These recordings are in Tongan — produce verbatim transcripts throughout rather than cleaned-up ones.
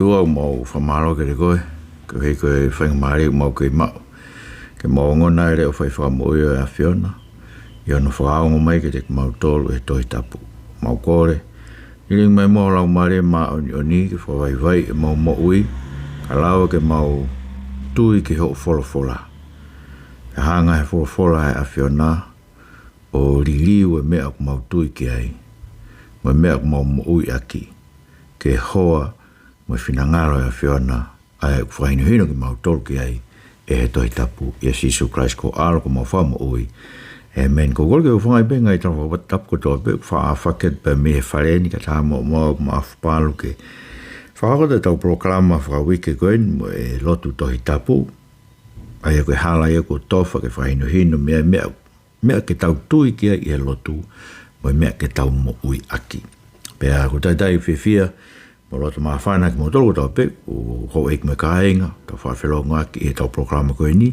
ʻOtua, ʻoku mau fakamālō kiate koe, koeʻuhi ko e faingamālie ʻoku mau kei maʻu ke mau ongona e leʻo fai fakamoʻui ʻo e ʻAfiona, ʻi hono fakaongo mai kiate kimautolu ʻi he Tohi Tapu. Mau kole, lilingi mai muʻa ho Laumālie Māʻoniʻoni ke fakavaivaiʻi ʻemau moʻui, kae lava ke mau tui ki hoʻo folofola. Pea hanga ʻe he folofola ʻa e ʻAfiona ʻo liliu e meʻa ʻoku mau tui ki ai, mo e meʻa ʻoku mau moʻui ʻaki, ki he hoa mo e finangalo ʻo e ʻAfiona, ʻa ia ʻoku fakahinohino kimautolu ki ai ʻe he Tohi Tapu, ʻia Sīsū Kalaisi ko ho ʻAlo ko homau Fakamoʻui. ʻĒmeni. Ko e kole ke u hūfanga ai pē he ngaahi tala fakatapu kotoa pē ʻoku faʻa fakahoko pē mei he fale ni, kae ʻatā muʻa ʻoku mau afupalu ke fakahoko ʻetau polokalama fakauike ko eni mo e lotu Tohi Tapu. ʻA ia ko e hala ia kuo tofa ke fakahinohino mei ai e meʻa, meʻa ke tau tui ki ai ʻi he lotu, mo e meʻa ke tau moʻui ʻaki. Pea ʻoku ou talitali fiefia mo loto māfana kimoutolu kotoa pē, ʻa e houʻeiki mo e kāinga, tau fakafelongoaki ʻi heʻetau polokalama ko eni,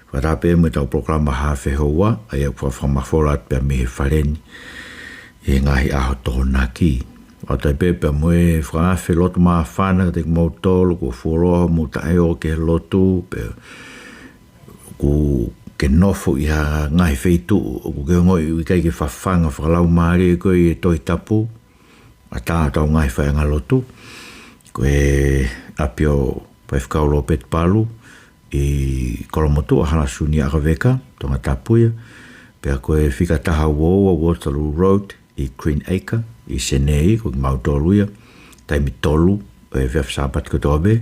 fakataha pē mo ʻetau polokalama haafe houa, ʻa ia ʻoku fakamafola atu pē mei he fale ni ʻi he ngaahi ʻaho Tokonaki. Fakataha pē pea mo e fakaafe loto māfana kiate kimoutolu kuo fuoloa hoʻomou taʻeʻofa ki he lotu, pea ʻoku ke nofo ʻi ha ngaahi feituʻu ʻoku ke ongoʻi ʻoku ʻikai ke fafanga fakalaumālie koe ʻi he Tohi Tapu, ʻatā hotau ngaahi faiʻanga lotu. Ko e ʻapi ʻo Faifekau Lōpeti Palu ʻi Kolomotuʻa, Hala Sunia ʻAkaveka, Tongatapu ia. Pea ko e fika taha ua ua Waterloo Road ʻi Greenacre, ʻi Senē, ko kimautolu ia. Taimi tolu ʻo e efiafi Sāpate kotoa pē.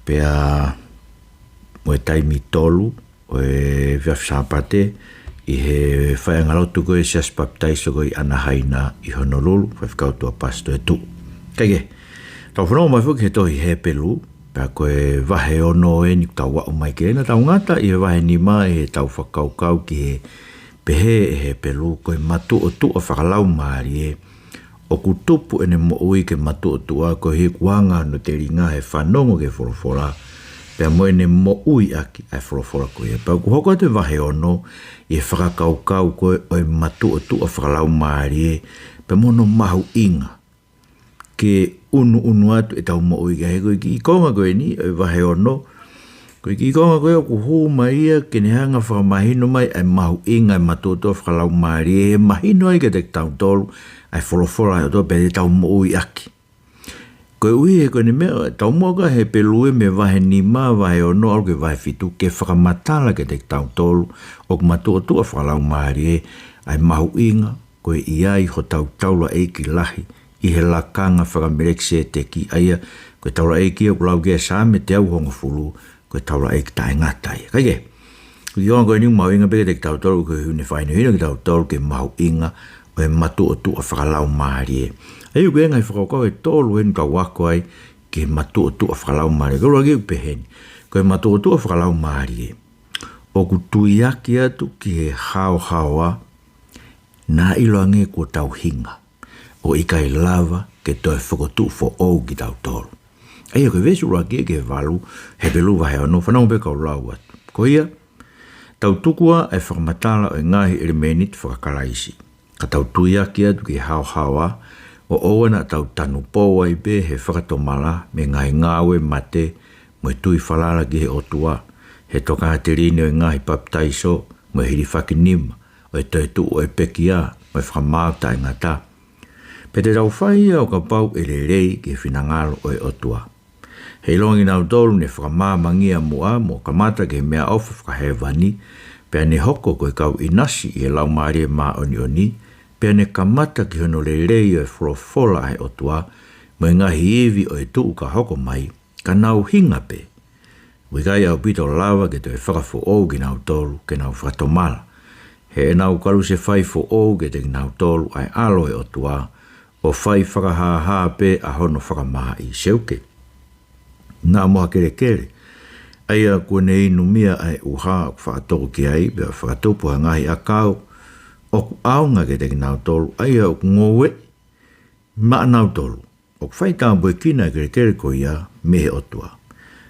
Pea mo e taimi tolu ʻo e efiafi Sāpate ʻi he faiʻanga lotu ko e Siasi Papitaiso ko ē ʻi ʻAnahaina ʻi Honolulu, Faifekau Tuʻapasi Toetuʻu. Kae kehe, tau fanongo mai foki ki he tohi Hepelū, pea ko e vahe ono eni ʻoku tau aʻu mai ki ai. Naʻa tau ngata ʻi he vahe nima ʻi heʻetau fakakaukau ki he pehē ʻe Hepelū ko e matuʻotuʻa fakalaumālie ʻoku tupu ʻene moʻui ke matuʻotuʻa koeʻuhi ko e anga hono telinga he fanongo ki he folofola, pea mo ʻene moʻui ʻaki ʻa e folofola ko ia. Pea ʻoku hoko atu e vahe ono ʻi he fakakaukau ko ē ʻo e matuʻotuʻa fakalaumālie, pea mo hono mahuʻinga ke ʻunuʻunu atu ʻetau moʻui ki ai. He ko e kiʻi konga ko eni ʻo e vahe ono, ko e kiʻi konga ko ē ʻoku hū mai ia ke ne hanga fakamahino mai ʻa e mahuʻinga ʻo e matuʻotuʻa fakalaumālie, he mahino ai kiate kitautolu ʻa e folofola ʻa e ʻOtua pea te tau moʻui ʻaki. Koeʻuhi he ko ʻene meʻa, taumuʻa ʻa Hepelū mei he vahe nima, vahe ono, ʻalu ki he vahe fitu, ke fakamatala kiate kitautolu ʻoku matuʻotuʻa fakalaumālie ʻa e mahuʻinga ko e ʻi ai hotau taulaʻeiki lahi ʻi he lakanga faka-Melekisēteki, ʻa ia ko e taulaʻeiki ʻoku lau ki ai e Saame teau hongofulu, ko e taulaʻeiki taʻengata ia. Kae kehe, ko e kiʻi konga ko eni ʻoku mahuʻinga pē kiate kitautolu, koeʻuhi ʻoku ne fakahinohino kitautolu ki he mahuʻinga ʻo e matuʻotuʻa fakalaumālie. ʻA ia ʻoku ʻi ai e ngaahi fakakaukau ʻe tolu eni ʻoku tau ako ai ki he matuʻotuʻa fakalaumālie. Ko e ʻuluaki ʻoku pehē ni: ko e matuʻotuʻa fakalaumālie ʻoku tuiaki atu ki he haohaoa naʻa ʻiloange kuo tau hinga, ʻo ʻikai lava ke toe fokotuʻu foʻou kitautolu. ʻA ia ko e veesi ʻuluaki ki he valu, Hepelū vahe ono, fanongo pē kau lau atu. Ko ia, tau tuku ā ʻa e fakamatala ʻo e ngaahi ʻelemēniti faka-Kalaisi, ka tau tuiaki atu ki he haohaoa, ʻo ʻoua naʻa tau tanupou ai pē he fakatomala mei he ngaahi ngāue mate mo e tui falala ki he ʻOtua, he tokāteline ʻo e ngaahi papitaiso, mo e hilifakinima, ʻo e toetuʻu ʻo e pekia, mo e fakamaau taʻengata. Pea te tau fai ia ʻo kapau ʻe lelei ki he finangalo ʻo e ʻOtua. He ʻilonga kinautolu ne fakamāmangia muʻa mo kamata ki he meʻaʻofa fakahēvani, pea ne hoko ko e kau ʻinasi ʻi he Laumālie Māʻoniʻoni, pea ne kamata ki hono lelei ʻo e folofola ʻa e ʻOtua, mo e ngaahi ivi ʻo e tuʻu ka hoko mai, ka nau hinga pē, ʻoku ʻikai ʻaupito lava ke toe fakafoʻou kinautolu ke nau fakatomala. He ʻenau kalusefai foʻou kiate kinautolu ʻa e ʻAlo ʻo e ʻOtua, ʻo fai fakahāhā pē ʻa hono fakamaaʻi. Seuke, naʻa mo ha kelekele, ʻa ia kuo ne inumia ʻa e ʻuha ʻoku faʻa toko ki ai, pea fakatupu ha ngaahi ʻakau ʻoku ʻaonga kiate kinautolu, ʻa ia ʻoku ngoueʻi maʻanautolu ʻoku faitāpuekina ʻa e kelekele ko ia mei he ʻOtua.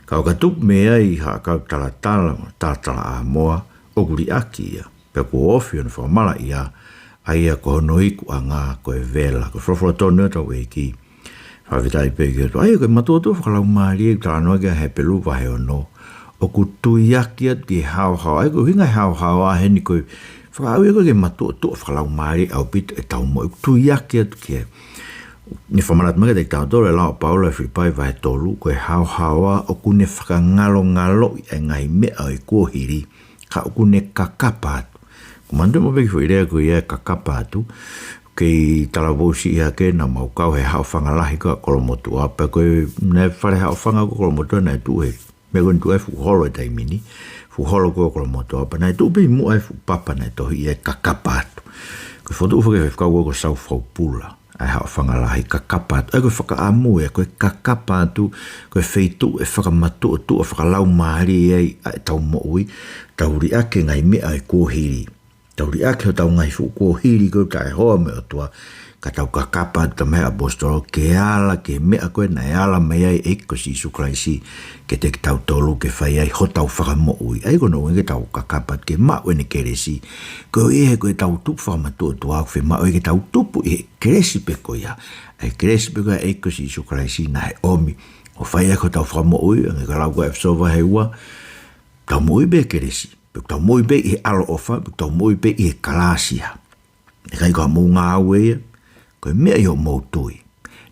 Ka ʻo ka tupu mei ai ha ʻakau talatala, talatalaʻāmoa, ʻoku liʻaki ia, pea kuo ofi hono fakamalaʻia, ʻa ia ko hono ikuʻanga ko e vela. Ko e folofola tonu ʻa hotau ʻEiki. Fakafetaʻi pē ki he ʻOtua. ʻA ia ko e matuʻotuʻa fakalaumālie ʻoku talanoa ki ai ʻa Hepelū vahe ono, ʻoku tuiaki atu ki he haohaoa. ʻA ia ko e ʻuhinga e haohaoa heni ko e fakaʻau ia ko e matuʻotuʻa fakalaumālie ʻaupito ʻetau moʻui, ʻoku tuiaki atu ki ai. Ne fakamanatu mai kiate kitautolu ʻe he lau ʻa Paula ʻi Filipai vahe tolu, ko e haohaoa ʻoku ne fakangalongaloʻi ʻa e ngaahi meʻa ʻo e kuohili, ka ʻoku ne kakapa atu. Ko e manatu mo peki foʻi lea ko ia e kakapa atu, kei talavou siʻi hake naʻa mau kau he haʻofanga lahi ko ē ʻa Kolomotuʻa, pea ko e, naʻe fale haʻofanga ko Kolomotuʻa naʻe tuʻu he, meʻa ko eni tuʻu ai fuʻu holo he taimi ni, fuʻu holo ko Kolomotuʻa, pea naʻe tuʻu pē ʻi muʻa e fuʻu papa naʻe tohi ia e kakapa atu. Ko e fokotuʻu foki ʻe he faifekau ko Saufau Pula ʻa e haʻofanga lahi, kakapa atu. ʻA ia ko e fakaʻamu ia, ko e kakapa atu, ko e feituʻu ʻe fakamatuʻotuʻa fakalaumālie ai ʻa ʻetau moʻui, tau liʻaki e ngaahi meʻa ʻo e kuohili. Tau liʻaki hotau ngaahi fuʻu kuohili ko ē taʻehoa mo e ʻOtua, ka tau kakapa atu, talamai ʻe he ʻaposetolo, ke ala ki he meʻa ko ē naʻe ala mai ai e ʻEiki ko Sīsū Kalaisi kiate kitautolu ke fai ai hotau fakamoʻui. ʻA ia ko hono ʻuhinga ke tau kakapa atu ke maʻu ʻene kelesi. Koeʻuhi he ko ʻetau tupu fakamatuʻotuʻa ʻoku fiemaʻu ai ke tau tupu ʻi he kelesi pē ko ia. ʻA e kelesi pē ko ia ʻa e ʻEiki ko Sīsū Kalaisi naʻe ʻomi ʻo fai ai hotau fakamoʻui, hangē ko e lau ko ē ʻa ʻEfesō vahe ua, tau moʻui pē he kelesi, pe tau moʻui pē ʻi he ʻaloʻofa, pe tau moʻui pē ʻi he kalāsia. Naʻe ʻikai ko hoʻomou ngāue ia, ko e meʻa ʻi hoʻomou tui.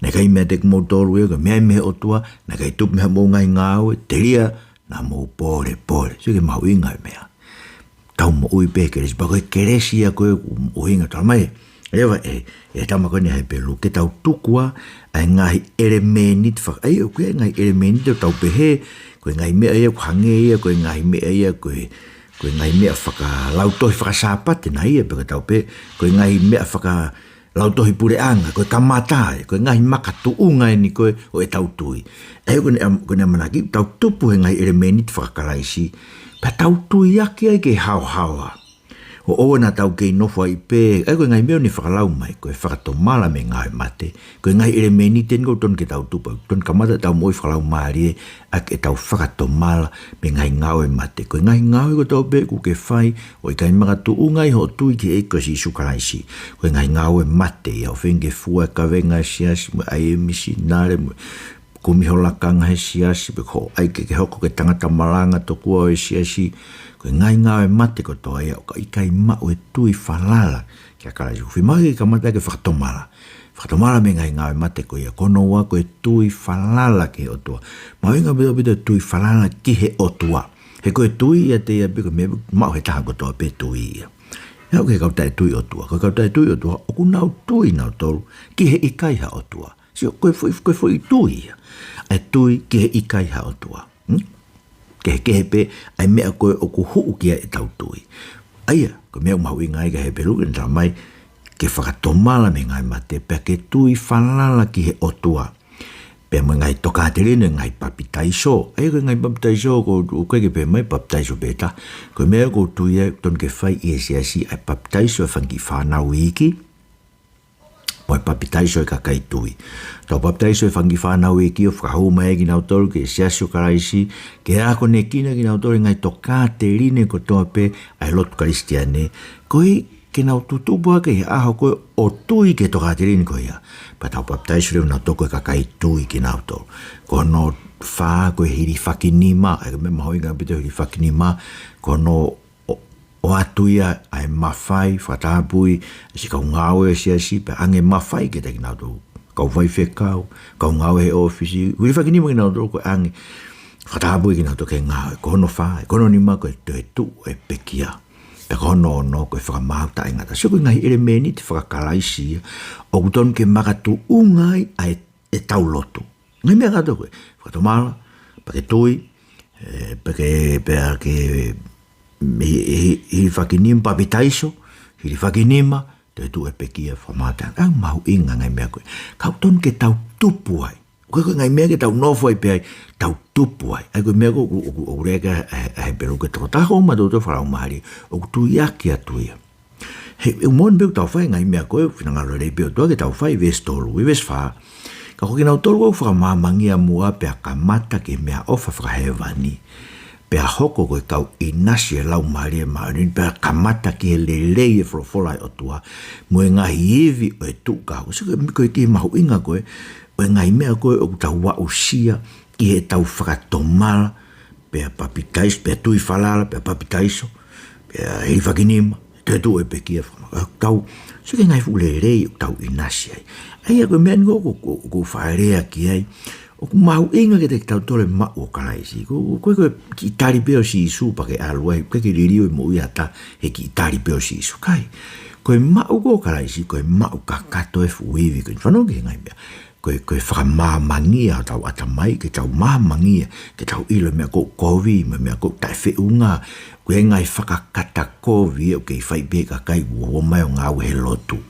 Naʻe ʻikai meiate kimoutolu ia, ko e meʻa ia mei he ʻOtua, naʻe ʻikai tupu mei hoʻomou ngaahi ngāue, telia naʻa mou pōlepole. Sio ki he mahuʻinga e meʻa. Tau moʻui pē he kelesi, pea ko e kelesi ia ko ē ʻoku ʻuhinga, talamai leva ʻe, ʻe he tama ko eni ʻa Hepelū, ke tau tuku ā ʻa e ngaahi ʻelemēniti faka-, ʻa ia ʻoku ʻi ai e ngaahi ʻelemēniti ʻoku tau pehē, ko e ngaahi meʻa ia ʻoku hangē ia, ko e ngaahi meʻa ia, ko e, ko e ngaahi meʻa fakalautohi fakasāpate nai ia, pe ko ʻetau pehē, ko e ngaahi meʻa fakalautohi puleʻanga, ko e kamata ia, ko e ngaahi makatuʻunga eni ko ē ʻo ʻetau tui. ʻA ia ko ʻene ʻam-, ko ʻene ʻamanaki, tau tupu he ngaahi ʻelemēniti fakakalaisi, pea tau tuiaki ai ki he haohaoa. ʻO ʻoua naʻa tau kei nofo ai pē, ʻa ia ko e ngaahi meʻa ʻoku ne fakalau mai, ko e fakatomala mei he ngāue ʻa e mate. Ko e ngaahi ʻelemēniti eni ʻoku totonu ke tau tupu, totonu ke kamata ʻetau moʻui fakalaumālie ʻaki ʻetau fakatomala mei he ngaahi ngāue ʻa e mate. Ko e ngaahi ngāue kotoa pē ʻoku ke fai ʻo ʻikai makatuʻunga ai hoʻo tui ki he ʻEiki ko Sīsū Kalaisi, ko e ngaahi ngāue ʻa e mate ia, ʻo feinga ke fua e kavenga ʻo e siasi, mo e ʻai e misinale, mo e kumi ho lakanga he siasi, pe ko hoʻo ʻai ke ke hoko ko e tangata malanga tokua ʻo e siasi, ko e ngaahi ngāue ʻa e mate kotoa ia, ʻo ka ʻikai maʻu e tui falala kia Kalaisi. ʻOku fiemaʻu ke kamata ke fakatomala. Fakatomala mei he ngaahi ngāue ʻa e mate ko ia. Ko hono ua ko e tui falala ki he ʻOtua. Mahuʻinga ʻaupito ʻaupito e tui falala ki he ʻOtua. He ko e tui ʻiate ia pē ko e meʻa maʻu ʻe he taha kotoa pē tui ia. He ʻoku ʻikai ko e kau taʻetui ʻOtua. Ko e kau taʻetui ʻOtua, ʻoku nau tui nautolu ki he ʻikai ha ʻOtua. Sio, ko e foʻi, ko e foʻi tui ia. ʻA e tui ki he ʻikai ha ʻOtua. Hmm? Kehekehe pē ʻa e meʻa ko ē ʻoku huʻu ki ai ʻetau tui. ʻA ia, ko e meʻa ʻoku mahuʻinga ai kia Hepelū ke ne talamai, ke fakatomala mei he ngaahi mate, pea ke tui falala ki he ʻOtua. Pea mo e ngaahi tokāteline, ngaahi papitaiso. ʻA ia ko e ngaahi papitaiso ko ē ʻoku ʻikai ke pehē mai papitaiso pē ʻe taha. Ko e meʻa ʻoku ou tui ai, totonu ke fai ʻi he siasi, ʻa e papitaiso e fanga kiʻi fānau iiki, mo e papitaiso e kakai tui. Tau papitaiso e fanga kiʻi fānau iiki ʻo fakahū mai ai kinautolu ki he Siasi ʻo Kalaisi, ke akonekina kinautolu he ngaahi tokāteline kotoa pē ʻa e lotu Kalisitiane. Koeʻuhi ke nau tutupu hake he ʻaho ko ē ʻo tui ki he tokāteline ko ia. Pea tau papitaiso leva nautolu ko e kakai tui kinautolu. Ko hono fā ko e hilifakinima, ʻa ia ko e meʻa mahuʻinga ʻaupito e hilifakinima, ko hono ʻo, ʻoatu ia ʻa e mafai, fakatapui, ʻa e siʻi kau ngāue ʻa e siasi, pea ʻange mafai kiate kinautolu. Kau faifekau, kau ngāue he ʻōfisi, hilifakinima kinautolu ko e ʻange fakatapui kinautolu ke ngāue. Ko hono fā, ko hono nima ko e toetuʻu e pekia. Pea ko hono ono ko e fakamaau taʻengata. Sio ko e ngaahi ʻelemēniti fakakalaisi ia, ʻoku totonu ke makatuʻunga ai ʻa e ʻetau lotu. Ngaahi meʻa kātoa ko ē. Fakatomala, pea ke tui, ē, pea ke, pea ke, hi-, hi-, hilifakinima, papitaiso, hilifakinima, toetuʻu e pekia, fakamaau taʻengata. ʻA ia mahuʻinga ngaahi meʻa ko ē. Ka ʻoku totonu ke tau tupu ai. ʻOku ʻikai ko e ngaahi meʻa ke tau nofo ai pē ai, tau tupu ai. ʻA ia ko e meʻa ko ē ʻoku, ʻoku, ʻoku lea ki ai ʻa, ʻa Hepelū ke tokotoko matuʻotuʻa fakalaumālie, ʻoku tuiaki atu ia. He, he ʻoku moʻoni pē ʻoku tau fai e ngaahi meʻa ko ē, finangalo lelei pē ʻOtua ke tau fai, veesi tolu, ʻi veesi fā. Ka ko kinautolu ʻoku fakamāmangia muʻa pea kamata ki he meʻaʻofa fakahēvani, pea hoko ko e kau ʻinasi ʻo e Laumālie Māʻoniʻoni, pea kamata ki he lelei e folofola ʻa e ʻOtua, mo e ngaahi ivi ʻo e tuʻu ka hoko. Sio ko e, ko e kiʻi mahuʻinga ko ē, ʻo e ngaahi meʻa ko ē ʻoku tau aʻusia ʻi heʻetau fakatomala, pea papitaiso, pea tui falala, pea papitaiso, pea hilifakinima, toetuʻu e pekia, fakamā-, ʻoku tau, sio ki he ngaahi fuʻu lelei ʻoku tau ʻinasi ai. ʻA ia ko e meʻa ni ʻoku, ʻoku, ʻoku ou faʻa lea ki ai, ʻoku mahuʻinga kiate kitautolu e maʻu ʻo Kalaisi. Ko, ko, ko e kiʻi tali pē ʻo Sīsū pea ke ʻalu ai, ʻikai ke liliu e moʻui ʻa ha taha he kiʻi tali pē ʻo Sīsū. ʻIkai. Ko e maʻu ko ē ʻo Kalaisi, ko e maʻu kakato e fuʻu ivi, ko e fanongo ki he ngaahi meʻa. Ko e, ko e fakamāmangia hotau ʻatamai, ke tau māmangia, ke tau ʻilo e meʻa ʻoku kovi, mo e meʻa ʻoku taʻefeʻunga, ko e ngaahi fakakata kovi ʻoku kei fai pē ʻe he kakai ʻoku ō mai ʻo ngāue he lotu.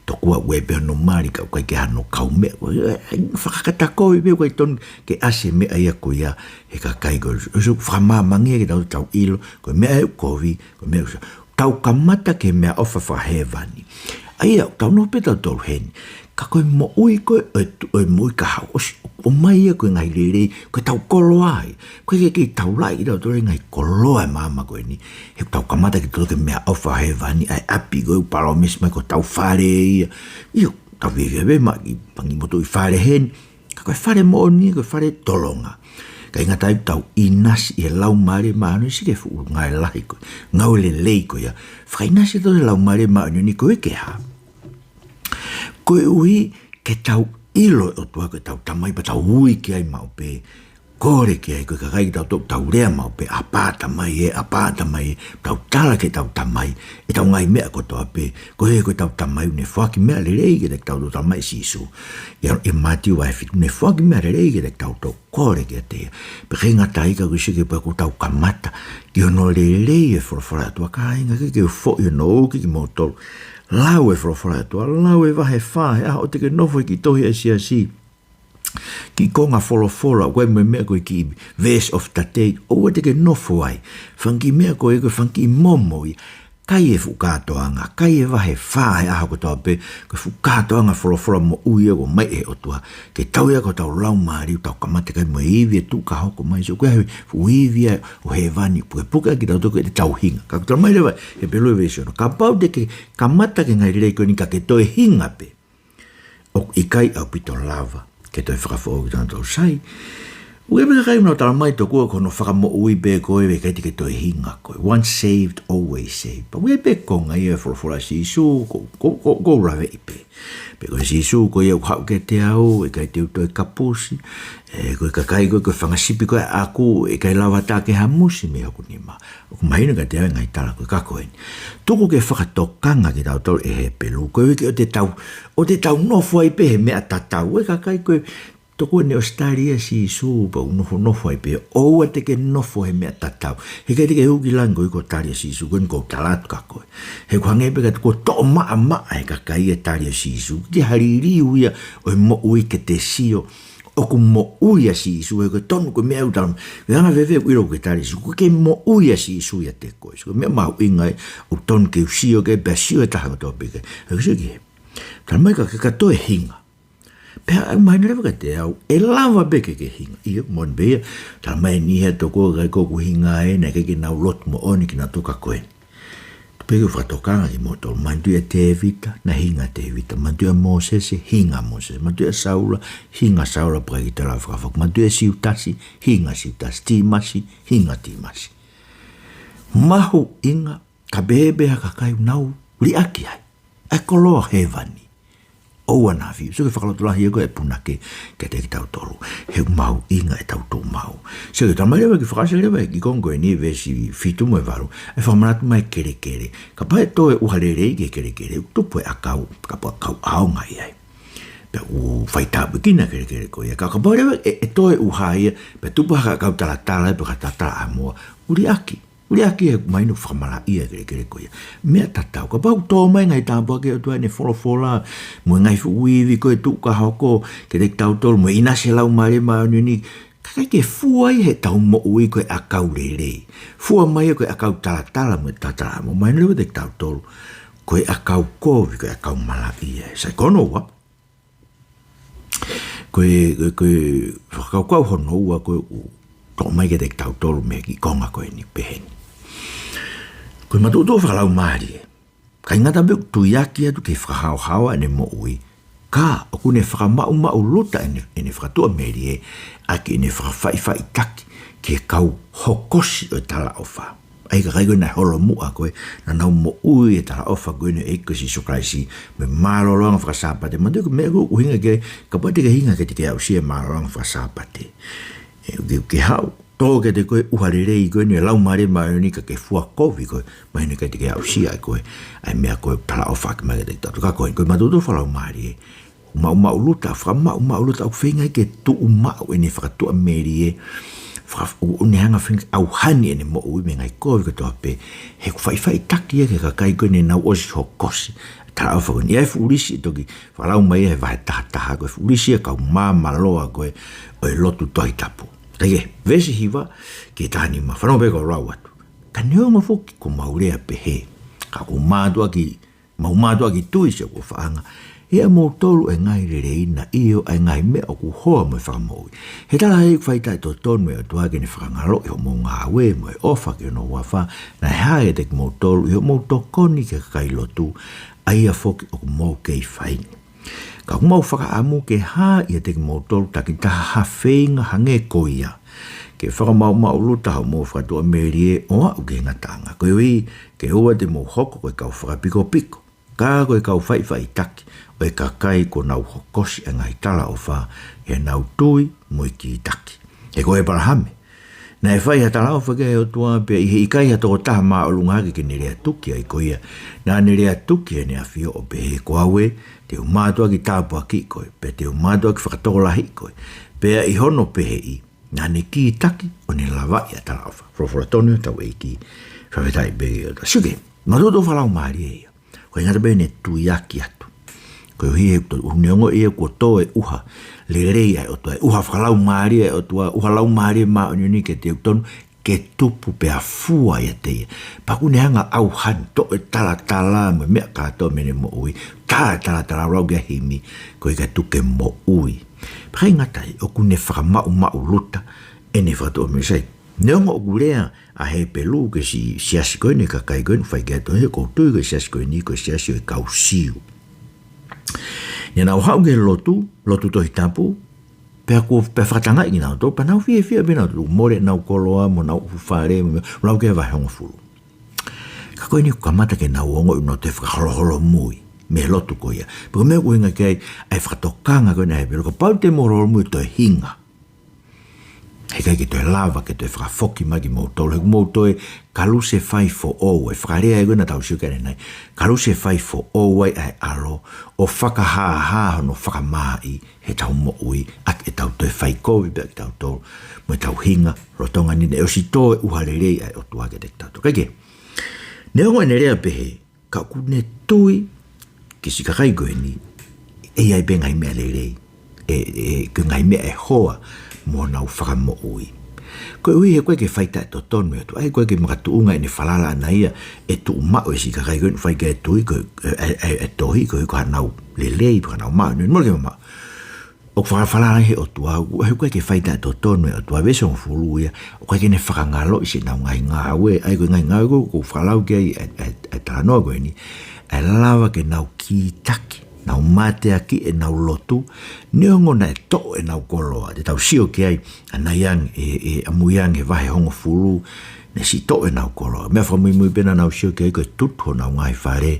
Tokua ʻoku ʻi ai pē hono mali ka ʻoku ʻikai ke ʻi ai hano kaumeʻa. Ko e, e, fakakata kovi pē ʻoku ʻikai tonu ke ʻasi e meʻa ia ko ia he kakai ko ē. ʻOsi fakamāmangia ke tau, tau ʻilo, ko e meʻa ʻoku kovi, ko e meʻa ʻoku tau kamata ki he meʻaʻofa fakahēvani. ʻA ia, tau nofo pē tautolu heni. Ka ko e moʻui ko ē ʻo e tu-, ʻo e moʻui ka hau, ʻosi, ʻomai ia ko e ngaahi lelei, ko ʻetau koloa ia. ʻOku ʻikai ke kei taulaʻi kitautolu ʻe he ngaahi koloa ʻo e māmani ko eni. He ʻoku tau kamata kitautolu ki he meʻaʻofa fakahēvani, ʻa e ʻapi ko ē ʻoku palōmesi mai ko hotau fale ia. ʻIo, tau fiefia pē maʻa kiʻi pangi motuʻi fale heni. Ka ko e fale moʻoni, ko e fale tolonga. ʻIkai ngata ai ʻoku tau ʻinasi ʻi he Laumālie Māʻoniʻoni, sio ki he fuʻu ngāue lahi ko ē, ngāue lelei ko ia. Fakaʻinasi ʻetau Laumālie Māʻoniʻoni koeʻuhi ke hā? Koeʻuhi ke tau ʻilo e ʻOtua ko ʻetau Tamai pea tau ui ki ai maʻu pē. Kole ki ai, ko e kakai kitautolu ʻoku tau lea maʻu pē, ʻApā Tamai ē, ʻApā Tamai ē, tau tala ki heʻetau Tamai ʻetau ngaahi meʻa kotoa pē. Ko e, ko ʻetau Tamai ʻoku ne foaki meʻa lelei kiate kitautolu, Tamai Sīsū. ʻIa, ʻi Mātiu vahe fitu, ʻoku ne foaki meʻa lelei kiate kitautolu, kole kiate ia. Pea ʻikai ngata ai ka ʻoku sio ki he pea ʻoku tau kamata ki hono lelei e folofola ʻa e ʻOtua, kāinga, ke ke foʻi hono uki kimoutolu. Lau e folofola ʻa e ʻOtua, lau e vahe fā he ʻaho ʻoku te ke nofo ai ki he tohi ʻa e siasi. Kiʻi konga folofola, ʻoku ʻi ai mo e meʻa ko e kiʻi verse of the day, ʻoua te ke nofo ai. Fanga kiʻi meʻa ko ē, ko e fanga kiʻi momo ia. Kai e fuʻu kātoanga, kai e vahe fā he ʻaho kotoa pē, ko e fuʻu kātoanga folofola moʻui ia ʻoku ʻomai ʻe he ʻOtua. Ke tau ia ko hotau laumālie, tau kamata kai mo e ivi ʻe tuʻu ka hoko mai, sio ko e fuʻu ivi ia ʻo hēvani, pukepuke kitautolu ki heʻetau hinga. Ka ʻoku talamai leva ʻe Hepelū veesi ono, kapau te ke kamata ki he ngaahi lelei ko eni ka ke toe hinga pē, ʻoku ʻikai ʻaupito lava ke toe fakafoʻou kitautolu, sai. ʻOku ʻi ai pē kakai ʻoku nau talamai tokua ko hono fakamoʻui pē koe ʻe ʻikai te ke toe hinga koe. Once saved, always saved. Pea ʻoku ʻi ai pē konga ia ʻo e folofola ʻa Sīsū, ʻoku, ʻoku, ʻoku, ʻoku ou laveʻi pē. Pea ko Sīsū ko ia ʻoku haʻu kiate au, ʻe ʻikai te u toe kapusi. ʻE, ko e kakai ko ē, ko e fanga sipi ko ē ʻaʻaku, ʻe ʻikai lava ha taha ke hamusi mei hoku nima. ʻOku mahino kiate au e ngaahi tala ko ē ka ko eni. Tuku ke fakatokanga kitautolu ʻe Hepelū, koeʻuhi ke ʻoua te tau, ʻoua te tau nofo ai pē he meʻa tatau. ʻE kakai ko ē, tokua naʻe ʻosi tali ʻa Sīsū pea ʻoku nofonofo ai pē, ʻoua te ke nofo he meʻa tatau. He ʻikai te ke hū ki langi koeʻuhi ko e tali ʻa Sīsū, ko eni ʻoku ou tala atu kia koe. He ʻoku hangē pē ka kuo toʻo maʻamaʻa ʻe he kakai e tali ʻa Sīsū, ki ha liliu ia ʻo e moʻui ke te sio ʻoku moʻui ʻa Sīsū, he ko e tonu ko e meʻa ʻoku tala mai. Ko e anga fēfē ʻoku ʻilo ʻoku ke tali ʻa Sīsūu? Ko e ke moʻui ʻa Sīsū ʻiate koe. So, ko e meʻa mahuʻinga ia ʻoku tonu ke u sio ki ai, pea sio e taha kotoa pē ki ai. ʻOku sio ki he. Talamai ka ke ka toe hinga. Pea ʻoku mahino leva kiate au, ʻe lava pē ke ke hinga. ʻIo, moʻoni pē ia. Talamai ʻe niʻihi ʻe toko ʻikai ko ʻeku hinga ē, naʻe ʻikai ke nau lotu moʻoni kinautolu ka ko eni. Pea ke fakatokanga kimoutolu, manatuʻi ʻa Tēvita, naʻe hinga ʻa Tēvita. Manatuʻi ʻa Mōsese, hinga ʻa Mōsese. Manatuʻi ʻa Saula, hinga ʻa Saula, pea ʻikai ke toe lava fakafoki. Manatuʻi ʻa Siutasi, hinga ʻa Siutasi. Tīmasi, hinga ʻa Tīmasi. Mahuʻinga, ka pehē pē ha kakai ʻoku nau liʻaki ai ʻa e koloa hēvani. ʻOua naʻa fiu. So, ko e fakalotolahi ia ko ē ʻa e punake kiate kitautolu. He ʻoku mahuʻinga ʻetau tuʻu maʻu. So, ko e talamai leva ki he fakaʻosi leva ʻe he kiʻi konga ko eni, veesi fitu mo e valu. ʻE fakamanatu mai e kelekele. Kapau ʻe tō e ʻuha lelei ki he kelekele, ʻoku tupu e ʻakau, kapau ʻoku ʻaonga ia ai. Pea ʻoku faitāpuekina e kelekele ko ia. Ka kapau leva ʻe, ʻe tō e ʻuha ia, pea tupu ha ʻakau talatala, pea ka talatalaʻamoa, ʻoku liʻaki. Liʻaki, he ʻoku mahino fakamalaʻia e kelekele ko ia. Meʻa tatau. Kapau ʻoku tō mai e ngaahi tāpuaki ʻa e ʻOtua ʻi heʻene folofola, mo e ngaahi fuʻu ivi ko ē ʻoku tuʻu ka hoko kiate kitautolu, mo e ʻinasi ʻa e Laumālie Māʻoniʻoni, ka ʻikai ke fua ia heʻetau moʻui ko e ʻakau lelei. Fua mai ia ko e ʻakau talatala mo e talatalaʻamoa. Mahino leva kiate kitautolu ko e ʻakau kovi, ko e ʻakau malaʻia. Sai, ko hono ua. Ko e, ko e, ko e fakakaukau hono ua ko ē ʻoku toʻo mai kiate kitautolu mei he kiʻi konga ko eni, pehē ni. Ko e matuʻotuʻa fakalaumālie. ʻIkai ngata pē ʻoku tuiaki atu ki he fakahaohaoa ʻene moʻui, Ka ʻoku ne fakamaʻumaʻuluta ʻene, ʻene fakatuʻamelie ʻaki ʻene fakafaʻifaʻitaki ki he kau hokosi ʻo e talaʻofa. ʻA e kakai ko ē naʻe holomuʻa ko ē, naʻa nau moʻui e talaʻofa ko eni ʻa e ʻEiki ko Sīsū Kalaisi, mo e mālōlōʻanga fakasāpate. Manatuʻi ko e meʻa ko ē ʻoku hinga ki ai, kapau te ke hinga ke te ke aʻusia e mālōlōʻanga fakasāpate. ʻE, ke, ke haʻu, tō kiate koe e ʻuha lelei ko eni ʻa e Laumālie Māʻoniʻoni ka ke fua kovi koe, mahino ʻikai te ke aʻusia ʻe koe ʻa e meʻa ko ē ʻoku talaʻofa ʻaki mai kiate kitautolu. Ka ko e, ko e mautolu fakalaumālie, maʻumaʻuluta, fakamaʻumaʻuluta, ʻoku feinga ke tuʻu maʻu ʻene fakatuʻamelie, faka-, ʻo ne hanga feinga ʻauhani ʻene moʻui mei he ngaahi kovi kotoa pē, he ʻoku faʻifaʻitaki ia ki he kakai ko ē naʻa nau ʻosi hokosi e talaʻofa ko eni. ʻA e fuʻu lisi ʻe toki fakalau mai he vahe taha taha, ko e fuʻu lisi ʻa e kau māmāloa ko ē ʻo e lotu Tohi Tapu. Kae kehe, veesi hiva ki he taha nima, fanongo pē kau lau atu. Ka neongo foki ʻoku mau lea pehē, ka ʻoku mātuʻaki, mau mātuʻaki tui, siʻoku ʻofaʻanga, ʻe ʻamoutolu ʻa e ngaahi leleina, ʻio, ʻa e ngaahi meʻa ʻoku hoa mo e fakamoʻui. He talaʻehai ʻoku fai taʻetotonu ʻe he ʻOtua ke ne fakangaloʻi hoʻomou ngāue mo e ʻofa ki hono huafa naʻe hā ʻiate kimoutolu ʻi hoʻomou tokoni ki he kakai lotu, ʻa ia foki ʻoku mou kei fai. Ka ʻoku mau fakaʻamu ke hā ʻiate kimoutolu takitaha ha feinga hangē ko ia, ke fakamaʻumaʻuluta hoʻomou fakatuʻamelie ʻo aʻu ki he ngataʻanga, koeʻuhi ke ʻoua te mou hoko ko e kau fakapikopiko, ka ko e kau faʻifaʻitaki ʻo e kakai kuo nau hokosi ʻa e ngaahi talaʻofa ʻi heʻenau tui mo e kītaki. He ko ʻĒpalahame naʻe fai ha talaʻofa ki ai ʻa e ʻOtua, pea ʻi he ʻikai ha tokotaha māʻolunga hake ke ne lea tuki ai, ko ia naʻa ne lea tuki ʻi heʻene ʻAfio ʻo pehē, Ko au ē, te u mātuʻaki tāpuakiʻi koe, pea te u mātuʻaki fakatokolahiʻi koe. Pea ʻi hono peheʻi, naʻa ne kītaki ʻo ne lavaʻi ʻa e talaʻofa. Folofola tonu ʻa hotau ʻEiki, fakafetaʻi pē ki he ʻOtua. Sio ki he mautolu fakalaumālie ia. ʻOku ʻikai ngata pē ʻene tuiaki atu, koeʻuhi he ʻoku totonu, neongo ia kuo tō e ʻuha lelei ʻa e ʻOtua, e ʻuha fakalaumālie ʻa e ʻOtua, ʻuha Laumālie Māʻoniʻoni kiate ia, ʻoku totonu ke tupu pea fua ʻiate ia. Pea ʻoku ne hanga ʻauhani, toʻo e talatala mo e meʻa kātoa mei heʻene moʻui, tā e talatala, lau ki ai e himi, koeʻuhi kae tuku ke moʻui. Pea ʻikai ngata ai, ʻoku ne fakamaʻumaʻuluta ʻene fakatuʻamelie. Sai, neongo ʻoku lea ʻa Hepelū ki he si-, siasi ko eni, kakai ko eni ʻoku fai ki ai e tohi, ʻoku ou tui ko e siasi ko eni ko e siasi ʻo e kau Siu. Naʻa nau haʻu ki he lotu, lotu Tohi Tapu, pea kuo, pea fakatangaʻi kinautolu, pea nau fiefia pē nautolu, mole ʻenau koloa mo ʻenau ʻū fale, mo, lau ki he vahe hongofulu. Ka ko eni ʻoku kamata ke nau ongoʻi ʻoku nau toe fakaholoholomui mei he lotu ko ia. Pea ko e meʻa ʻoku ʻuhinga ki ai ʻa e fakatokanga ko eni ʻa Hepelū, kapau te mou holoholomui, toe hinga. Heʻikai ke toe lava ke toe fakafoki mai kimoutolu, he ʻoku mou toe kalusefai foʻou, e fakalea ia ko ē naʻa tau sio ki ai ʻanenai. Kalusefai foʻou ai ʻa e ʻAlo, ʻo fakahāhā hono fakamāʻi heʻetau moʻui, ʻaki ʻetau toe fai kovi pē ʻa kitautolu mo ʻetau hinga, lolotonga ni naʻe ʻosi tō e ʻuha lelei ʻa e ʻOtua kiate kitautolu. Kae kehe, neongo ʻene lea pehē, ka ʻoku ne tui ki he siʻi kakai ko eni, ʻe ʻi ai pē ngaahi meʻa lelei, ʻe, ʻe, ko e ngaahi meʻa ʻe hoa mo honau fakamoʻui. Koeʻuhi he ʻoku ʻikai ke fai taʻetotonu ʻe he ʻOtua, ʻa ia ʻoku ʻikai ke makatuʻunga ʻene falala ʻana ia ʻe tuʻu maʻu e siʻi kakai ko eni ʻoku fai ki ai e tui, ko e, e, e, e tohi, koeʻuhi ko haʻanau lelei, ko haʻanau māʻoniʻoni, mole ke mamaʻo. ʻOku fakafalala he ʻOtua, ʻoku, he ʻoku ʻikai ke fai taʻetotonu e ʻOtua, veesi hongofulu ia, ʻoku ʻikai ke ne fakangaloʻi siʻenau ngaahi ngāue, ʻa ia ko e ngaahi ngāue ko ē ʻoku ou fakalau ki ai e, e, e talanoa ko eni, ʻa e lava ke nau kītaki, nau mateaki ʻenau lotu, neongo naʻe toʻo ʻenau koloa, te tau sio ki ai, ʻanai ange, e, e, ʻamui ange he vahe hongofulu, naʻe siʻi toʻo ʻenau koloa. Meʻa fakamuimui pē naʻa nau sio ki ai ko e tutu honau ngaahi fale,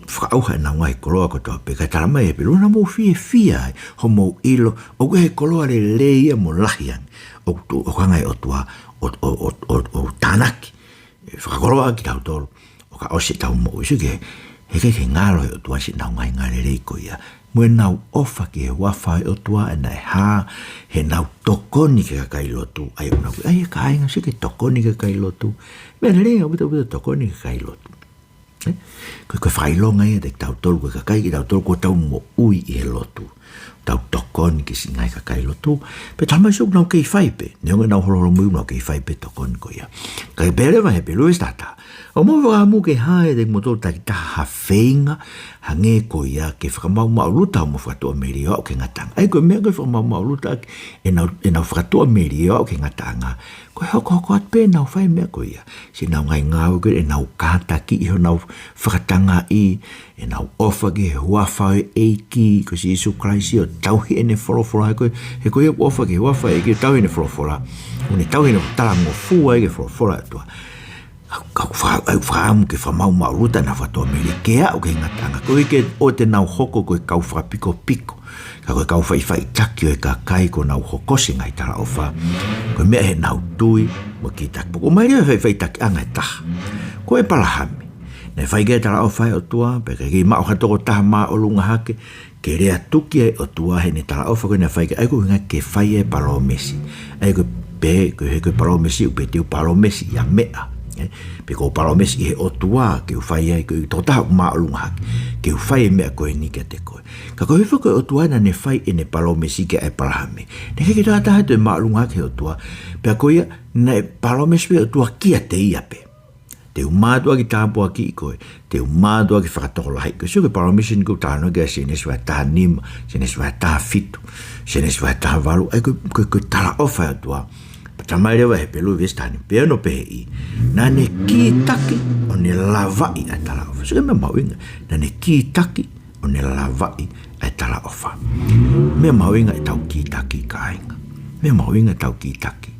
fakaʻauha ʻenau ngaahi koloa kotoa pē, kae talamai ʻe Hepelū, naʻa mou fiefia ai, hoʻomou ʻilo ʻoku ʻi ai e koloa lelei ia mo lahi ange ʻoku tuʻu, ʻoku hanga ʻe he ʻOtua ʻo, ʻo, ʻo, ʻo, ʻo tānaki, ʻe fakakoloa kitautolu ʻo ka ʻosi ʻetau moʻui. Sio ki he, he ʻikai ke ngalo he ʻOtua siʻenau ngaahi ngāue lelei ko ia mo ʻenau ʻofa ki he huafa ʻo e ʻOtua, ʻa ia naʻe hā heʻenau tokoni ki he kakai lotu. ʻA ia ʻoku nau, ʻa ia kāinga, sio ki he tokoni ki he kakai lotu. Meʻa lelei ʻaupito, ʻaupito tokoni ki he kakai lotu. Ē? Ko e, ko e fakaʻilonga ia kiate kitautolu, ko e kakai kitautolu kuo tau moʻui ʻi he lotu. Tau tokoni ki siʻi ngaahi kakai lotu, pea talamai ʻoku nau kei fai pē, neongo ʻenau holoholomui ʻoku nau kei fai pē tokoni ko ia. Ka ʻi he pehē leva ʻe Hepelū veesi taha taha, ʻoku mou fakaʻamu ke hā ʻiate kimoutolu takitaha ha feinga, hangē ko ia ke fakamaʻumaʻuluta hoʻomou fakatuʻamelie ʻo aʻu ki he ngataʻanga. ʻA ia ko e meʻa ko e fakamaʻumaʻuluta ʻaki ʻenau, ʻenau fakatuʻamelie ʻo aʻu ki he ngataʻanga, ko e hokohoko atu pē ʻenau fai e meʻa ko ia. Siʻenau ngaahi ngāue ko ē, ʻenau kātaki ʻi honau fakatangaʻi, ʻenau ʻofa ki he huafa ʻo e ʻEiki ko Sīsū Kalaisi, ʻo tauhi ʻene folofola. He ko e, he ko ia ʻoku ʻofa ki he huafa ʻo e ʻEiki, ʻo tauhi ʻene folofola, ʻoku ne tauhi ʻene talangofua ai ki he folofola ʻa e ʻOtua. Ka, ka, ka, ka fakaʻamu ke fakamaʻumaʻuluta ʻenau fakatuʻamelie ke aʻu ki he ngataʻanga, koeʻuhi ke ʻoua te nau hoko ko e kau fakapikopiko, ka ko e kau faʻifaʻitaki ʻo e kakai kuo nau hokosi e ngaahi talaʻofa. Ko e meʻa ʻi heʻenau tui mo e kītaki. Pea ʻoku ʻomai leva e faʻifaʻitakiʻanga ʻe taha. Ko ʻĒpalahame, naʻe fai ki ai e talaʻofa ʻa e ʻOtua, pea ʻikai ke maʻu ha tokotaha māʻolunga hake ke lea tuki ai e ʻOtua heʻene talaʻofa ko ē naʻe fai ki ai, ʻa ia ko e ʻuhinga ke fai e palōmesi. ʻA ia ko e pehē, ko e, he ko e palōmesi ʻoku pehē te u palōmesi ʻi ha meʻa, ē? Pe ko e palōmesi ʻi he ʻOtua ke u fai ai, ko e tokotaha ʻoku māʻolunga hake, ke u fai e meʻa ko eni kiate koe. Ka ko e hifo ko e ʻOtua naʻa ne fai ʻene palōmesi kia ʻĒpalahame, naʻe ʻikai ke toe ʻi ai ha taha ʻe toe māʻolunga hake ki he ʻOtua, pea ko ia naʻe palōmesi pē ʻOtua kiate ia pē. Te u mātuʻaki tāpuakiʻi koe, te u mātuʻaki fakatokolahiʻi koe. Sio ki he palōmesi ni ʻoku talanoa ki ai ʻa Sēnesi vahe taha nima, Sēnesi vahe taha fitu, Sēnesi vahe taha valu, ʻa ia ko e, ko e, ko e talaʻofa ʻa e ʻOtua. Pea talamai leva ʻe Hepelū veesi taha nima, pea ʻi hono peheʻi, naʻa ne kītaki ʻo ne lavaʻi ʻa e talaʻofa. Sio ki he meʻa mahuʻinga, naʻa ne kītaki ʻo ne lavaʻi ʻa e talaʻofa. Meʻa mahuʻinga ʻetau kītaki, kāinga. Meʻa mahuʻinga ʻetau kītaki.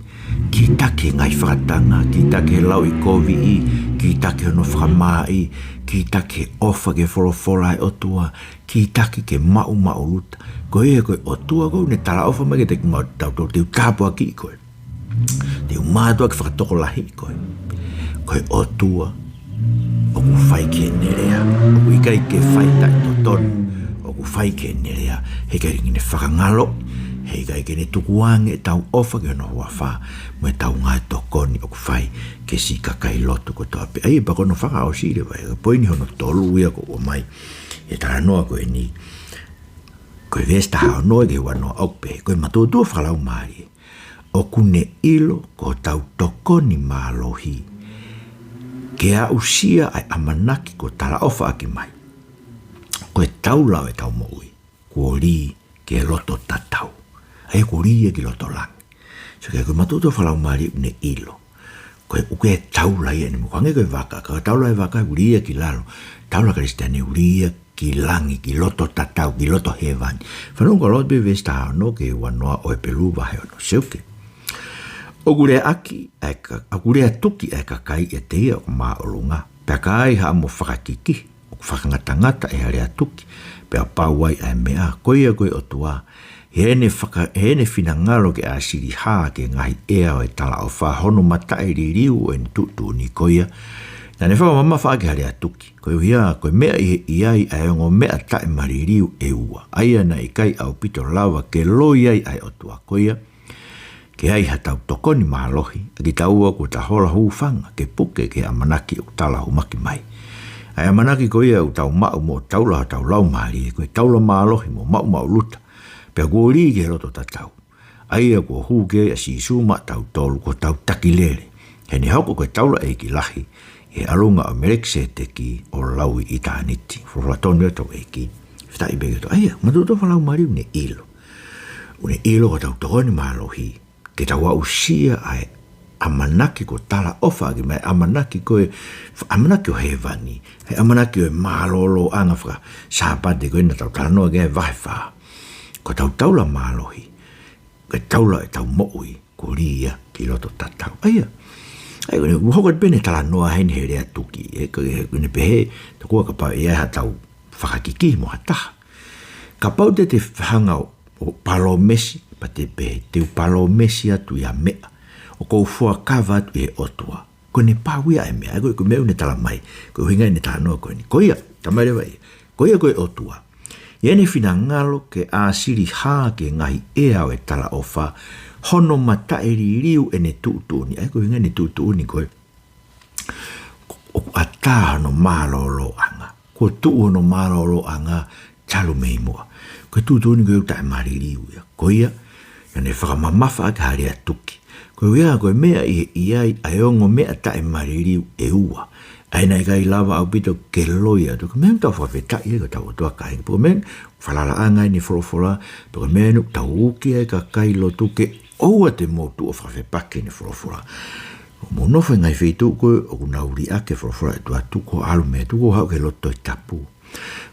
Kītaki he ngaahi fakatanga, kītaki he lauʻikoviʻi, kītaki hono fakamaaʻi, kītaki he ʻofa ki he folofola ʻa e ʻOtua, kītaki ke maʻumaʻuluta. Ko ia ko e ʻOtua ʻoku ne talaʻofa mai kiate kimautolu, te u tāpuakiʻi koe, te u mātuʻaki fakatokolahiʻi koe. Ko e ʻOtua ʻoku fai ki heʻene lea. ʻOku ʻikai ke fai taʻetotonu, ʻoku fai ki heʻene lea. Heʻikai ke ne fakangaloʻi, heʻikai ke ne tukuange ʻetau ʻofa ki hono huafa mo ʻetau ngāue tokoni ʻoku fai ki siʻi kakai lotu kotoa pē. ʻA ia pea ko hono fakaʻosi leva, ʻa e poini hono tolu ia ʻoku ʻomai ʻe he talanoa ko eni. Ko e veesi taha ono ki he ua noa ʻoku pehē, ko e matuʻotuʻa fakalaumālie ʻoku ne ʻilo ko hotau tokoni mālohi ke aʻusia ʻa e ʻamanaki kuo talaʻofa ʻaki mai, ko e taula ʻo ʻetau moʻui kuo lī ki he loto tatau. ʻA ia kuo lī ia ki loto langi. Sio ki ai, ko e matuʻotuʻa fakalaumālie ʻoku ne ʻilo. Ko e ʻuke taula ia ni mo hangē ko e vaka, ka taula e vaka ʻoku lī ia ki lalo. Taula Kalisitiane ʻoku lī ia ki langi, ki loto tatau, ki loto hēvani. Fanongo ʻa e lotu pē veesi taha ono ki he ua noa ʻo Hepelū vahe ono. Sio ki ai. ʻOku lea ʻaki ʻa e ka-, ʻoku lea tuki ʻa e kakai ʻiate ia ʻoku māʻolunga. Pea ka ai haʻamo fakakikihi, ʻoku fakangatangata ʻe ha lea tuki, pea pau ai ʻa e meʻa, ko ia ko e ʻOtua, heʻene faka-, heʻene finangalo ke ʻāsili hā ki he ngaahi ʻea ʻo e talaʻofa, hono mataʻi liliu ʻo ʻene tuʻutuʻuni ko ia, naʻa ne fakamamafaʻaki ha lea tuki. Koeʻuhi ko e meʻa ʻi he ʻi ai ʻa e ongo meʻa taʻemaliliu ʻe ua, ʻa ia naʻe ʻikai ʻaupito lava ke loi ai ʻa e ʻOtua. Ko ia, ke ai haʻatau tokoni mālohi, ʻa kitaua kuo ta hola hūfanga ke puke ki he ʻamanaki ʻoku tala hūmaki mai. ʻA e ʻamanaki ko ia ʻoku tau maʻu mo taula hotau laumālie, ko e taula mālohi mo maʻumaʻuluta, pea kuo lī ki he loto tatau. ʻA ia kuo hū ki ai ʻa Sīsū maʻatautolu ko hotau taki lele. Heʻene hoko ko e taulaʻeiki lahi, ʻi he ʻalunga ʻo Melekisēteki ʻo lau ʻi ʻitāniti. Folofola tonu ʻa hotau ʻEiki. Fetaʻi pē ki he ʻOtua. ʻA ia, matuʻotuʻa fakalaumālie ʻoku ne ʻilo. ʻOku ne ʻilo ko hotau tokoni mālohi ke tau aʻusia ʻa e ʻamanaki kuo talaʻofa ʻaki mai, ʻamanaki ko e, ʻamanaki ʻo hēvani, ʻa e ʻamanaki ʻo e mālōlōʻanga faka-Sāpate ko ē naʻa tau talanoa ki ai he vahe fā. Ko hotau taula mālohi, ko e taula ʻetau moʻui, kuo lī ia ki loto tatau. ʻA ia, ʻa ia, ʻoku hoko atu pē ʻene talanoa heni he lea tuki, ē, ko e, ʻoku ne pehē, tokua kapau ʻe ʻi ai haʻatau fakakikihi mo ha taha, kapau te te hanga ʻo, ʻo palōmesi, pea te pehē, te u palōmesi atu ʻi ha meʻa, ʻoku ou fuakava atu ʻi he ʻOtua, ko ʻene pau ia ʻa e meʻa, ʻa ia ko e, ko e meʻa ʻoku ne talamai, ko e ʻuhinga ʻene talanoa ko eni. Ko ia, talamai leva ia, ko ia ko e ʻOtua, ʻi heʻene finangalo ke ʻāsili hā ki he ngaahi ʻea ʻo e talaʻofa, hono mataʻi liliu ʻene tuʻutuʻuni. ʻA ia ko e ʻuhinga ʻene tuʻutuʻuni ko e, ʻoku ʻatā hono mālōlōʻanga. Kuo tuʻu hono mālōlōʻanga talu mei muʻa. Ko e tuʻutuʻuni ko ē ʻoku taʻemaliliu ia. Ko ia, naʻa ne fakamamafaʻaki ha lea tuki. Koeʻuhi ko e meʻa ʻi, ʻi ai ʻa e ongo meʻa taʻemaliliu ʻe ua. ʻA ia naʻe ʻikai lava ʻaupito ke loi ʻa e ʻOtua. Ko e meʻa ʻoku tau fakafetaʻi ai ki hotau ʻOtua kāinga. Pea ko e meʻa, falalaʻanga ʻeni e folofola, pea ko e meʻa ʻoku tau uki ai e kakai lotu ke ʻoua te mou tuʻu ʻo fakafepaki ʻene folofola. Mou nofo he ngaahi feituʻu ko ē ʻoku nau liʻaki e folofola ʻa e ʻOtua, tuku hoʻo ʻalu mei ai, tuku hoʻo haʻu ki he lotu Tohi Tapu.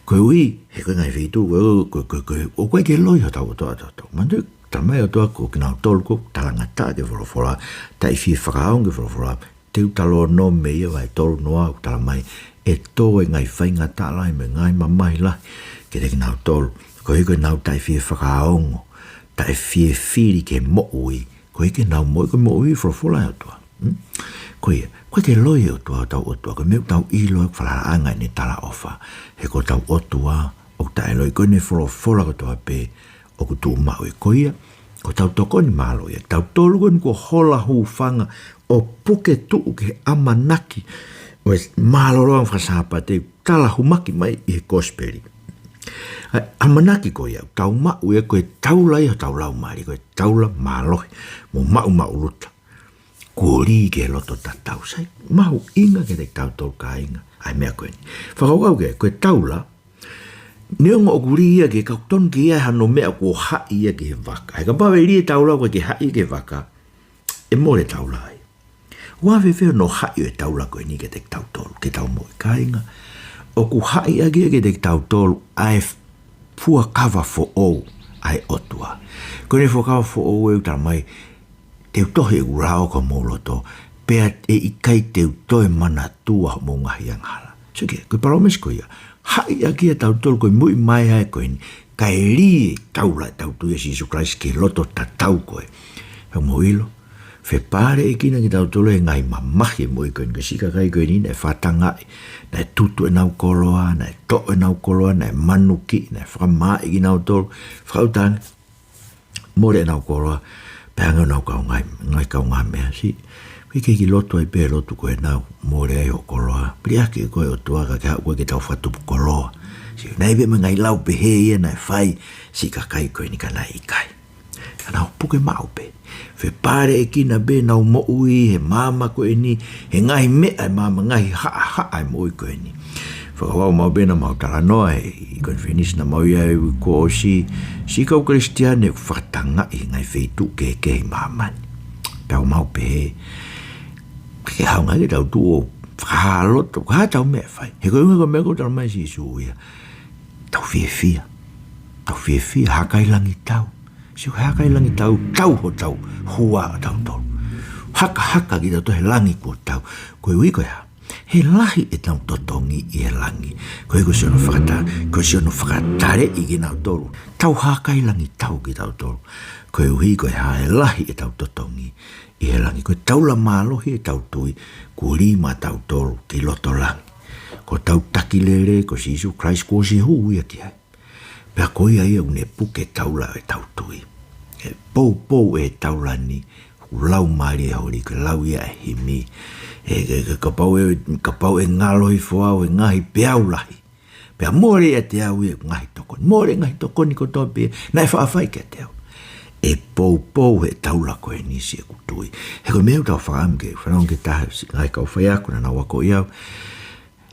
Koeʻuhi, he ko e ngaahi feituʻu ko ē, ko, ko, ko, ʻoku ʻikai ke loi hotau ʻOtua ʻatautolu. Manatuʻi, talamai ʻe he ʻOtua ko kinautolu ʻoku talangataʻa ki he folofola, taʻe fie fakaongo ki he folofola, te u talanoa mei ai, vahe tolu noa, ʻoku talamai ʻe tō e ngaahi faingataʻa lahi mo e ngaahi mamahi lahi kiate kinautolu. Koeʻuhi ko ʻenau taʻe fie fakaongo, taʻe fie fili ki he moʻui, koeʻuhi ke nau moʻui, ko e moʻui ʻi he folofola ʻa e ʻOtua. Hmm? Ko ia, ʻoku ʻikai ke loi e ʻOtua, hotau ʻOtua, ko e meʻa ʻoku tau ʻilo ʻoku falalaʻanga ʻene talaʻofa. He ko hotau ʻOtua ʻoku taʻeloi, ko ʻene folofola kotoa pē ʻoku tuʻu maʻu. Ko ia, ko hotau tokoni mālohi ia, tautolu ko eni kuo hola hūfanga ʻo puke tuʻu ki he ʻamanaki ʻo e mālōlō fakasāpate, tala humaki mai ʻi he kosipeli. ʻA e ʻamanaki ko ia ʻoku tau maʻu ia, ko e taula ia ʻo hotau laumālie, ko e taula mālohi mo maʻumaʻuluta. Kuo lī ki he loto tatau. Sai, mahuʻinga kiate kitautolu kāinga ʻa e meʻa ko eni. Fakakaukau ki ai, ko e taula, neongo ʻoku lī ia ki he, ka ʻoku tonu ke ʻi ai hano meʻa kuo haʻi ia ki he vaka. He kapau ʻe lī e taula ʻo ʻikai ke haʻi ki he vaka, ʻe mole e taula ai. ʻOku ʻi ai fēfē hono haʻi ʻo e taula ko eni kiate kitautolu, ki heʻetau moʻui kāinga? ʻOku haʻi ʻaki ia kiate kitautolu ʻa e fuakava foʻou ʻa e ʻOtua. Ko ʻene fuakava foʻou ʻoku talamai, te u tohi ʻeku lao ki homou loto, pea ʻe ʻikai te u toe manatua hoʻomou ngaahi angahala. Sio ki he, ko e palōmesi ko ia, haʻi ʻaki ia kiate kitautolu, ko e muimui ʻa e ko eni, kae lī e taula ʻetau tui ʻia Sīsū Kalaisi ki he loto tatau ko ē. He mou ʻilo, fepāleʻekina kitautolu he ngaahi mamahi ʻo e moʻui ko eni, ko e siʻi kakai ko eni naʻe fakatangaʻi, naʻe tutu ʻenau koloa, naʻe toʻo ʻenau koloa, naʻe manukiʻi, naʻe fakamāʻi kinautolu, fakaʻuta ange, mole ʻenau koloa, pea hangē ʻoku nau kau ngaahi, ngaahi kaungāmeʻa, siʻi, ʻoku ʻikai ke kiʻi lotu ai pē he lotu ko ē naʻa nau mole ai hoʻo koloa. Piliaki ʻe koe ʻOtua ka ke haʻu koe ke tau fakatupu koloa. Siʻi, naʻe ʻi ai pē mo e ngaahi lau pehē ia naʻe fai siʻi kakai ko eni ka naʻe ʻikai. Ka nau puke maʻu pē. Fepāleʻekina pē ʻenau moʻui he maama ko eni, he ngaahi meʻa ʻo e maama, ngaahi haʻahaʻa ʻo e moʻui ko eni. Fakakaukau maʻu pē naʻa mau talanoa he, ʻi he konifelenisi naʻa mau ʻi ai he uike kuo ʻosi, siʻi kau Kalisitiane ʻoku fakatangaʻi he ngaahi feituʻu kehekehe ʻi māmani. Pea ʻoku mau pehē, ke hanga ke tau tuʻu ʻo fakahā loto, ko e hā ʻetau meʻa ʻe fai. He ko e ʻuhinga ko e meʻa ʻoku talamai ʻe Sīsū ia, tau fiefia. Tau fiefia, haka ʻi langi tau. Sio, haka ʻi langi tau, tau hotau hua ʻatautolu. Hakahaka kitautolu he langi kuo tau. Koeʻuhi ko e hā? He lahi ʻetau totongi ʻi he langi. Koeʻuhi ko siʻono fakata-, ko siʻono fakataleʻi kinautolu. Tau haka ʻi langi tau kitautolu. Koeʻuhi ko e hā? He lahi ʻetau totongi ʻi he langi. Ko e taula mālohi ʻetau tui, kuo lī maʻatautolu ki loto langi. Ko hotau takilele ko Sīsū Kalaisi kuo ʻosi hū ia ki ai. Pea ko ia ia ʻoku ne puke taula ʻetau tui. ʻE poupou e taula ni, ʻoku lau mālie holi, ko e lau ia e himi. ʻE, ke, ke, kapau ʻe, kapau ʻe ngalo hifo au he ngaahi peau lahi, pea mole ʻiate au ʻeku ngaahi tokoni. Mole ngaahi tokoni kotoa pē naʻe faʻa fai kiate au, ʻe poupou he taula ko eni siʻeku tui. He ko e meʻa ʻoku tau fakaʻamu ke fanongo ki he taha siʻi ngaahi kau faiako naʻa nau akoʻi au,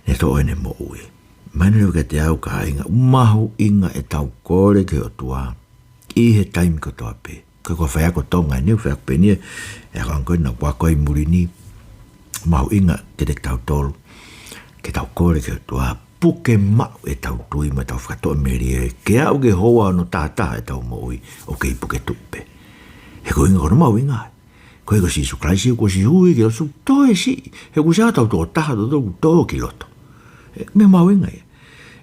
ne toʻo ʻene moʻui. Mahino leva kiate au kāinga, mahuʻinga ʻetau kole ki he ʻOtua ʻi he taimi kotoa pē. Ko e kau faiako Tonga eni, faiako pē eni ʻe he kau ko ē naʻa ku ako ai muli ni. Mahuʻinga kiate kitautolu ke tau kole ki he ʻOtua, puke maʻu ʻetau tui mo ʻetau fakatoʻa melie, ke aʻu ki he houa hono tahataha ʻetau moʻui ʻoku kei puke tuʻu pē. He ko e ʻuhinga ko hono mahuʻinga. Koeʻuhi ko Sīsū Kalaisi kuo ʻosi hū ia ki loto, toe siʻi. He kuo ʻosi ʻi ai hotau tokotaha, tautolu kuo tō ki loto. ʻE, meʻa mahuʻinga ia.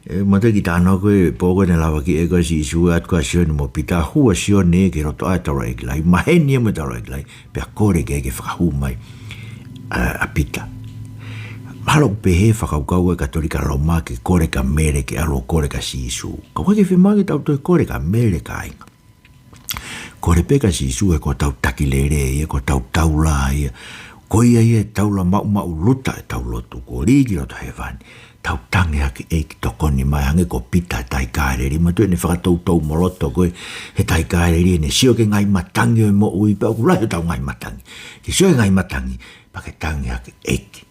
ʻE, manatuʻi e kiʻi talanoa ko ē, pō ko ē naʻe lavakiʻi ai ko ē ʻe Sīsū ʻa e ʻapi ko ē ʻa Sione mo Pita, hū ʻa Sione ki loto ʻa e taulaʻeiki lahi, maheni ia mo e taulaʻeiki lahi, pea kole ke, ke fakahū mai ʻa, ʻa Pita. Mahalo ʻoku pehē fakakaukau ʻa e Katolika Loma ke kole kia Mele ke ʻalu ʻo kole kia Sīsū. Ka ʻoku ʻikai ke fiemaʻu ke tau toe kole kia Mele, kāinga. Kole pē kia Sīsū he ko hotau takilele ia, ko hotau taula ia. Ko ia ia ʻe taula maʻumaʻuluta ʻetau lotu, kuo lī ki loto hēvani. Tau tangi hake ʻEiki, tokoni mai, hangē ko Pita he tai Kāleli, mātuʻa ʻene fakatoutou mo loto ko ē he tai Kāleli, ʻene sio ki he ngaahi matangi ʻo e moʻui, pea ʻoku lahi hotau ngaahi matangi. Ke sio ki he ngaahi matangi, pea ke tangi hake ʻEiki,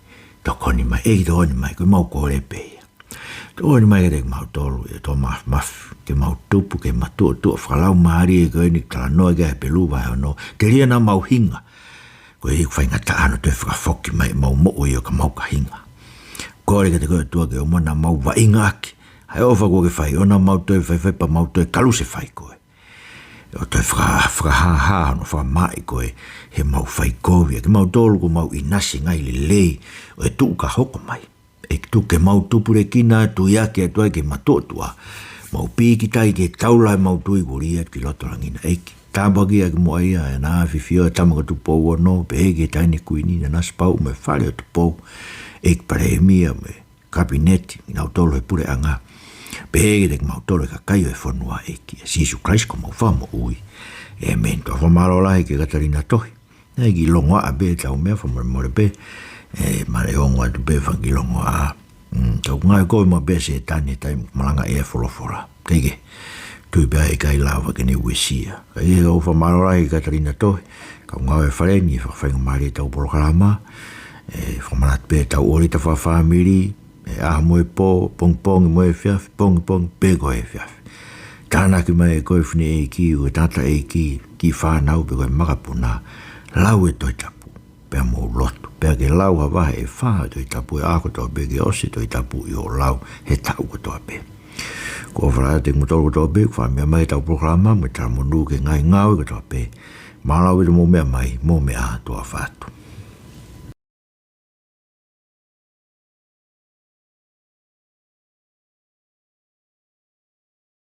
tokoni mai, ʻEiki tokoni mai, ko ʻemau kole pē ia. Tokoni mai kiate kimautolu, ʻe tō mafimafi, ke mau tupu, ke matuʻotuʻa fakalaumālie ko eni talanoa ki ai Hepelū vahe ono, telia naʻa mau hinga. Ko e ʻikai faingataʻa hono toe fakafoki mai ʻemau moʻui ʻo ka mau ka hinga. Kole kiate koe ʻOtua ke ʻoua naʻa mau vaʻinga ʻaki ʻa e ʻofa kuo ke fai, ʻoua naʻa mau toe faifai pea mau toe kalusefai koe. ʻO toe faka-, fakahāhā hono fakamāʻi koe heʻemau faikovi ʻa kimautolu kuo mau ʻinasi he ngaahi lelei ʻo e tuʻu ka hoko mai. ʻEiki, tuku ke mau tupulekina atu ia ke ʻatu ai ke matuʻotuʻa. Mau pīkitai ke taula ʻemau tui kuo lī atu ki loto langi na ʻEiki. Tāpuakiʻi ʻaki muʻa ia ʻena ʻAfio ʻa e Tama ko Tupou Ono, pehē ki he Taʻahine Kuini Nanasipauʻu mo e Fale ʻo Tupou. ʻEiki, Palēmia mo e Kapineti, kinautolu he puleʻanga. Pehē kiate kimautolu he kakai ʻo e fonua ʻEiki. ʻIa Sīsū Kalaisi ko homau Fakamoʻui. ʻĒmeni. Tau fakamālō lahi kia Katalina Tohi. Naʻe kiʻi longoaʻa pē ʻetau meʻa, fakamolemole pē. ʻE, male ongo atu pē fanga kiʻi longoaʻa. Mm, tau ngāue kovi maʻu pē ʻa Sētane he taimi ʻoku malanga ai e folofola. Teʻeki ke tui pē ʻe ʻikai lava ke ne uesia. Ka ʻi he ʻoku fakamālō lahi kia Katalina Tohi, kau ngāue fale ni, fakafaingamālie ʻetau polokalama. ʻE, fakamanatu pē ʻetau ʻōlita fakafāmili, ʻe ʻaho mo e pō, pongipongi mo e efiafi, pongipongi pē ko e efiafi. Tānaki mai ʻe koe fineʻeiki, ʻe tangataʻeiki, kiʻi fānau pe ko e makapuna, lau e Tohi Tapu, pea mou lotu, pea ke lau ha vahe ʻe fā ʻo e Tohi Tapu he ʻaho kotoa pē ke ʻosi e Tohi Tapu ʻi hoʻo lau he taʻu kotoa pē. ʻOku ou ʻofa lahi atu kiate kimoutolu kotoa pē ʻoku fakameʻa mai ʻetau polokalama, mo e talamonū ki he ngaahi ngāue kotoa pē. Mālō ʻaupito hoʻomou meʻa mai, mou meʻa ā, tuʻa ʻofa atu.